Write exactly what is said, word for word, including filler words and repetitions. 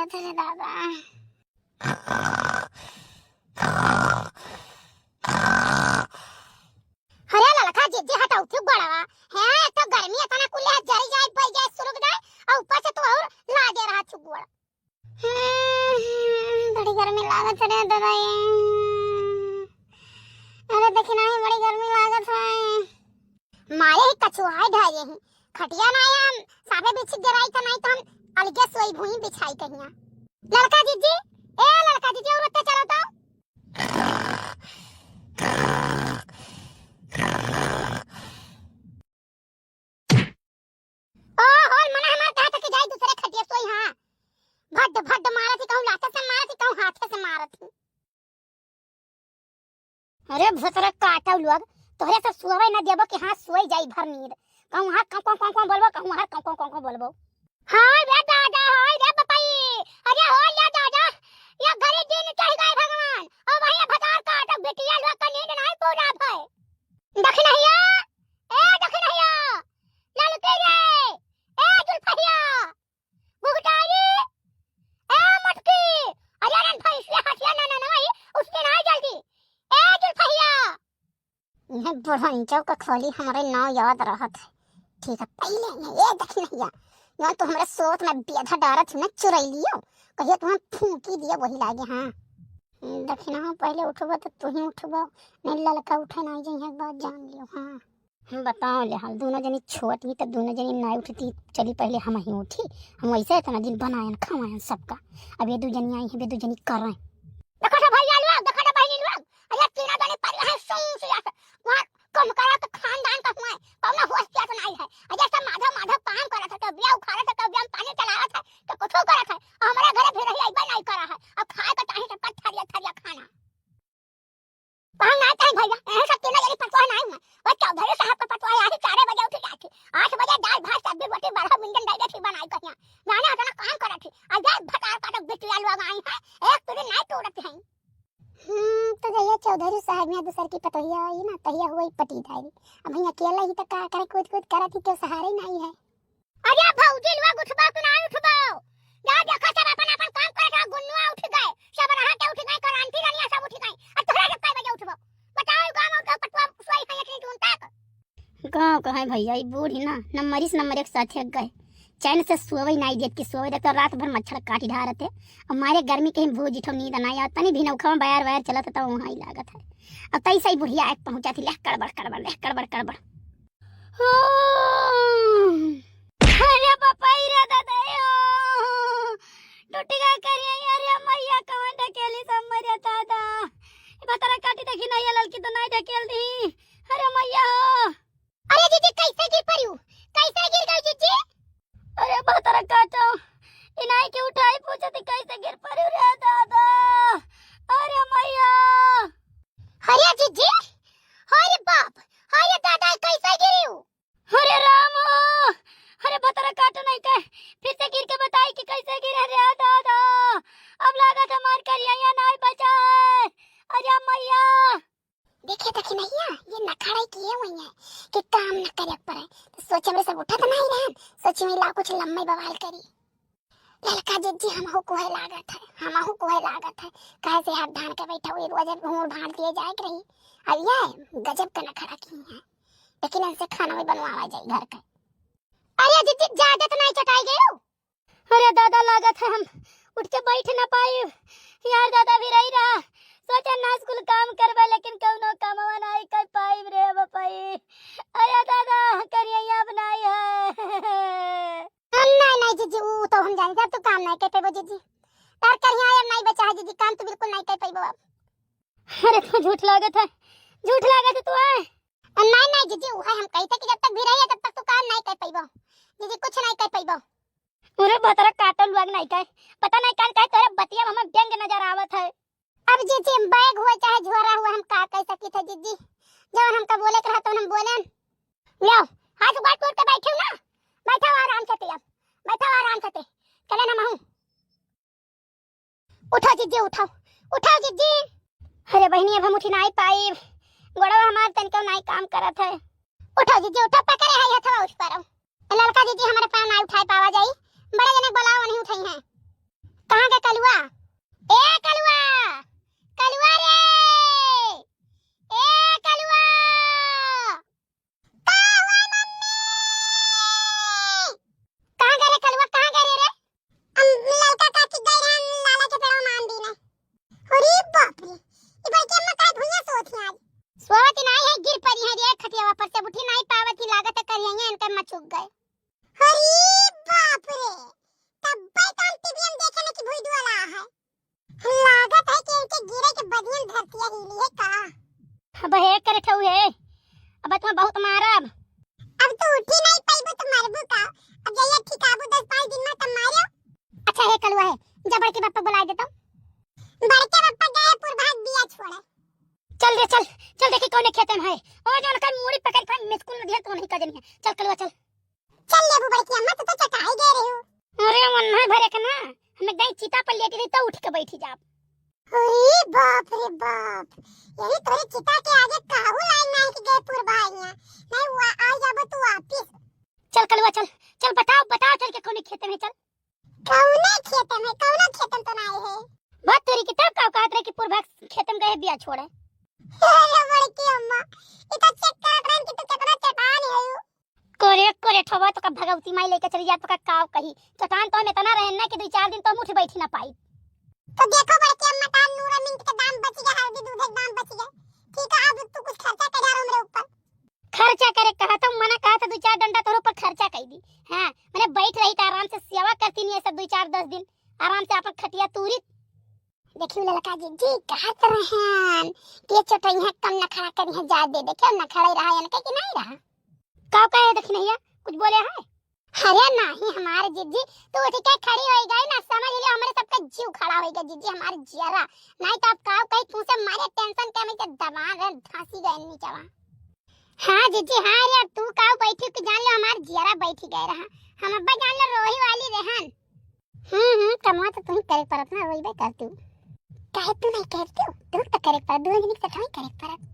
अरे दादा। अरे ललका जिज्जी हटाऊ थी गोड़वा। हैं, एक तो गर्मी इतना कुले है, जरी जाए, पै जाए, सुरुक जाए, और ऊपर से तू और लागे रहा थी गोड़। हम्म, बड़ी गर्मी लागत रे दादा ये। अरे देखी नाही, बड़ी गर्मी लागत है। मारे ही कछुआए ढारे ही। खटिया ना आया, साफे बिछी गिराई तो नाही तो हम अलगे सोई भुई बिछाई कहिया। ललका जिज्जी, ए ललका जिज्जी, और उत्ते चलो तो। ओ, होल मना हमार कहा था कि जाई दूसरे खटिया सोई, हाँ। भड्ड, भड्ड मारत ही, कहूँ लाते से मारत ही, कहूँ हाथे से मारत ही। अरे भोसरे काटव लोग, तोहरे से सोवे न देबो कि हाँ सोई जाई भर नींद। कहूँ हाँ कौं कौं कौं कौं बोलबो, कहूँ हाँ कौं कौं कौं कौं बोलबो। हाय रे दादा, हाय रे बपई, अरे हो रे दादा, ये घरे दिन चढ़ गए भगवान, और वही भतार काटव बिटिया लोग का नींद नहीं पूरा भय। दखिनहिया, ए दखिनहिया, ललकी रे, ए जुल्फहिया, भुगताई, ए मटकी, अरे रन भैंसिया हटिया ना ना ना भाई, उसके ना जल्दी, ए जुल्फहिया। इन्हें बुढ़न चौक खोली हमरे नाव याद रहत है। ठीक है, पहले इन्हें, ए दखिनहिया, जौन तू हमरे सोत में बेधा डारत ही ना चुरैलियो, कहियो तुम्हें फूंकी दिया वही लागे, हाँ। दखिनहा पहले उठबो तो तू ही उठबो, नहीं ललका उठे ना जाइए, एक बात जान लियो, हाँ। हम बताओ ले हाल, दोनों जनी छोट ही तो दोनों जनी ना उठती, चली पहले हम ही उठी, हम वैसे इतना दिन बनायन खवायन सबका, अब ये दो जनी आई हैं, ये दो जनी करें। देखो तो भैया लोग, देखो तो बहनी लोग, अरे तीनों जनी परी हैं सूं सूं से, वहाँ कम करा तो खानदान का हुआ है, कौनो होश प्यास नहीं है, अरे सब माधव माधव काम करत है, कभी उखाड़त है, कभी हम पानी चलावत है, तो कुछ करत है, हमारे घरे भी रही अइबे नहीं करा है, अब खाए का चाहे सबका थरिया थरिया खाना। कहूँ ना कहीं भैया, यही सब तीनों जनी पतोह नहीं हुआ। वो चौधरी साहब का पतोह यही चारे बजे उठ जाती, आठ बजे दाल भात सब्जी रोटी बड़ा व्यंजन दे देती बनाई कहिया। जाने उतना काम करत थी। अब ये भतार का तो बिटिया लोग आई हैं, एक तुरी नहीं तोड़त हैं। हम्म, तो जहिया चौधरी साहब यहाँ दूसर की पतोहिया आई ना, तहिया हुआ ही पटीदारी। अब भैया अकेला ही तो का करे, कूद कूद करत ही, क्यों सहारे नहीं है। अरे भौजी लोग उठबो कि नाहीं उठबो? जा देखो सब अपन अपन काम करत रहो, गुन्नुआ उठ गए, सब रहा के उठ गए, क्रांति रनिया सब उठ गए। अब तोहरा के कै बजे उठबो? बताओ, गाँव में तो पटुआ सोई है इतनी जून तक। गाँव का है भैया, ई बूढ़ी ना, नंबर इस नंबर एक साथ एक गए। चैन से सोवे नाहीं देत कि सोवे देत तो रात भर मच्छर काटी ढारत है। और मारे गर्मी कहीं भूज इठो नींद नाहीं आवत, तनी भी नौखा में बयार बयार चलत है तो वहाँ ही लागत है। अब तैसे ही बुढ़िया आके पहुँचा थी, लेह कड़बड़ कड़बड़, लेह कड़बड़ कड़बड़। अरे बापा रे दादा, ए हो, टूट गया करिया, अरे मैया, कवन ढकेली सब मरिया दादा। ई भतरा काटी देखी नहीं, ललकी तो नहीं ढकेल दी। अरे मैया हो। अरे जीजी, कैसे गिर पड़ियो? कैसे गिर गई जीजी? अरे भतरा काटो, इनाई के उठाई पूछे थी कैसे गिर पड़ियो रे दादा। अरे मैया। अरे जीजी, अरे बाप, अरे दादा, कैसे गिरियो? अरे राम, अरे भतरा काटो नहीं कह, फिर से गिर के बताई कि कैसे गिरे रे दादा। अब लागत हमार करिया नहीं बचा है। अरे मैया। देखे दखिनहिया, ये नखड़ा किए हुए हैं कि काम न करे पड़े। तो सोचे हमरे सब उठत नहीं रहन, सोचे में ला कुछ लम्बे बवाल करी। ललका जिज्जी, हमहू कोहे लागत है, हमहू कोहे लागत है। काहे से हाथ धान के बैठा हुए रोज घूर भाड़ दिए जाए के रही। अब ये गजब का नखड़ा की हैं, लेकिन इनसे खाना भी बनवावा जाए घर का। अरे जिज्जी, ज्यादा तो नहीं चटाई गयो? अरे दादा, लागत है हम उठ के बैठ ना पाई। यार दादा भी रही रहा, सोचा ना स्कूल काम करबे, लेकिन कौनो कामवा नहीं कर पाई रे बपाई। अरे दादा, करिया अब नहीं है। नहीं, नहीं जीजी, ऊ तो हम जानी, अब तू काम नहीं कर पेबो जीजी। तार करिया अब नहीं बचा है जीजी, काम तो बिल्कुल नहीं कर पेबो अब। अरे तो झूठ लागत है, झूठ लागत है तू है। नहीं, नहीं जीजी, ऊ है हम कही थे कि जब तक भी रही है तब तक तू काम नहीं कर पेबो जीजी, कुछ नहीं कर पेबो। अरे भतरा काटो लुआग नहीं कहे, पता नहीं कान कहे तोरे बतिया में हमें व्यंग नजर आवत है। अब जीजी हम बैग हुआ चाहे झोरा हुआ हम का कह सकी थे जीजी, जब हमका बोले के रहा तो हम बोले। लो, हाथ गोड़ तोड़ के बैठे हो ना, बैठो आराम से, अब बैठो आराम से, चले ना महू। उठो जिज्जी, उठो, उठो जिज्जी। अरे बहिनी, अब हम उठी नाई पाइब, गोड़वा हमार तनिको नाई काम करत है। उठो जिज्जी, उठो, पकड़े है हथवा उस पर। ललका जिज्जी हमारे पैर नाई उठाए पावा जाई, बड़े जने बोलाओ, वहीं उठाई हैं। कहाँ गए कलुआ? ए कलुआ, कलुआ रे, ए कलुआ। का हुआ मम्मी? कहाँ गए रे कलुआ, कहाँ गए रे? हम ललका काकी गए रहे, लाला के पेड़वा मान दी ना। अरे बाप रे, ई बड़की अम्मा काहे भुइयां सोत ही आज? सोवत ही नाई है, गिर पड़ी है रे खटियावा पर से, उठी नाई पावत ही, लागत है करिया इनका मचुक गए। अरे बाप रे, तब्बे तो हम टीवी में देखे ना कि भुइदुआ ला है। लागत है कि इनके गिरे के बदियन धरतिया हिली है का? अब हे करे ठऊ है, अब तुम्हें बहुत मारब। अब तू उठी नहीं पाइबो तो मरबू का? अब जइया ठीक आबू दस पाँच दिन में तब मारियो। अच्छा हे कलुआ है, जा बड़के बापा बुलाए देता हूँ। बड़के बापा गए पुरभाग बिया छोड़े। चल रे चल, चल देखी कौने खेते में है। और जो उनका मूड़ी पकड़ के मिसकुल में दिया तो नहीं का जनी है। चल कलुआ चल। चल लेबू बड़की अम्मा, तू तो चटाई गए रही हो। अरे मन नहीं भरे के ना, हम एक दाई चिता पर लेटी रही तो उठ के बैठी जाब। अरे बाप रे बाप, यही तोरे चिता के आगे काहू लाइन नहीं कि गए पुरभागिया। नहीं हुआ, आ जाबो तू वापिस। चल कलुआ चल, चल बताओ, बताओ चल के कौने खेते में चल। कौने खेते में, कौनो खेते में तो नहीं है। बात तोरी की तब का कहत रहे कि पुरभाग खेते में गए बिया छोड़े। अरे बड़की अम्मा, ई तो चेक करत रहन कि तू कितना चटान है यू। करे करे ठवा तो का भगवती माई लेके चली जात तो का काव कही। चटान तो हम इतना रहन ना कि दो चार दिन तो हम उठ बैठी ना पाई। तो देखो बड़की अम्मा, तार नूरा मिंट के दाम बच गया, हल्दी दूध के दाम बच गए। ठीक है, अब तू कुछ खर्चा कर डालो मेरे ऊपर। खर्चा करे कहा तो मना कहा था, दो चार डंडा तोर ऊपर खर्चा कर दी। हाँ, मैंने बैठ रही तो आराम से सेवा करती नहीं है सब दो चार दस दिन, आराम से अपन खटिया तूरी। देखियो ललका जिज्जी कहत रहन कि ये चटैया कम नखरा करी है, जा दे देखियो नखरा रहा इनके कि नहीं रहा। का कहे देखी नहीं है, कुछ बोले है? अरे नहीं हमारे जिज्जी, तू उठ के खड़ी हो गई ना, समझ लियो हमारे सबका जीव खड़ा हो गया जिज्जी, हमारे जियरा। नहीं तो अब का कही तू से मारे टेंशन के में दबान रहे धांसी गए नीचवा। हाँ जिज्जी हाँ रे, अब तू का बैठी कि जान लो हमार जियरा बैठी गए रहा, हम अब्बा जान लो रोही वाली रहन। हम्म हम्म, कमवा तो तू ही करे परत ना, रोइबे करती। काहे तू नहीं करती हो? तू तो करे परत, दोनों जनी के तो ही करे परत।